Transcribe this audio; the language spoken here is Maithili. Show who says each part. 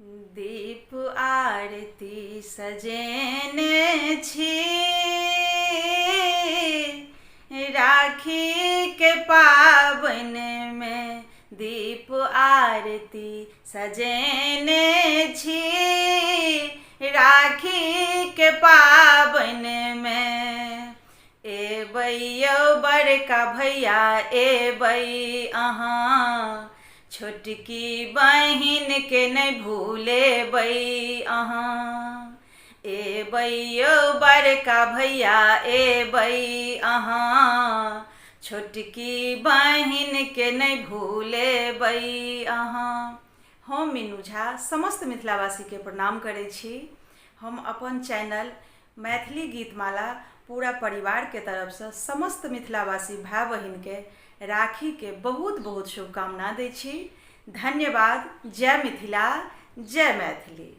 Speaker 1: दीप आरती सजेने छी, राखीके पाबनिमे दीप आरती सजेने छी, राखीके पाबनिमे। एबै यौ बड़का भैया एबै अहाँ, छोटकी बहिनके नहि भूलेबै अहाँ। एबै यौ बड़का भैया एबै अहाँ, छोटकी बहिनके नहि भूलेबै अहाँ। हम मीनू झा समस्त मिथिलावासीके प्रणाम करै छी। हम अपन चैनल मैथिली गीतमाला पूरा परिवारके तरफसँ समस्त मिथिलावासी भाय बहिनके राखीके बहुत बहुत शुभकामना दै छी। धन्यवाद। जय मिथिला, जय मैथिली।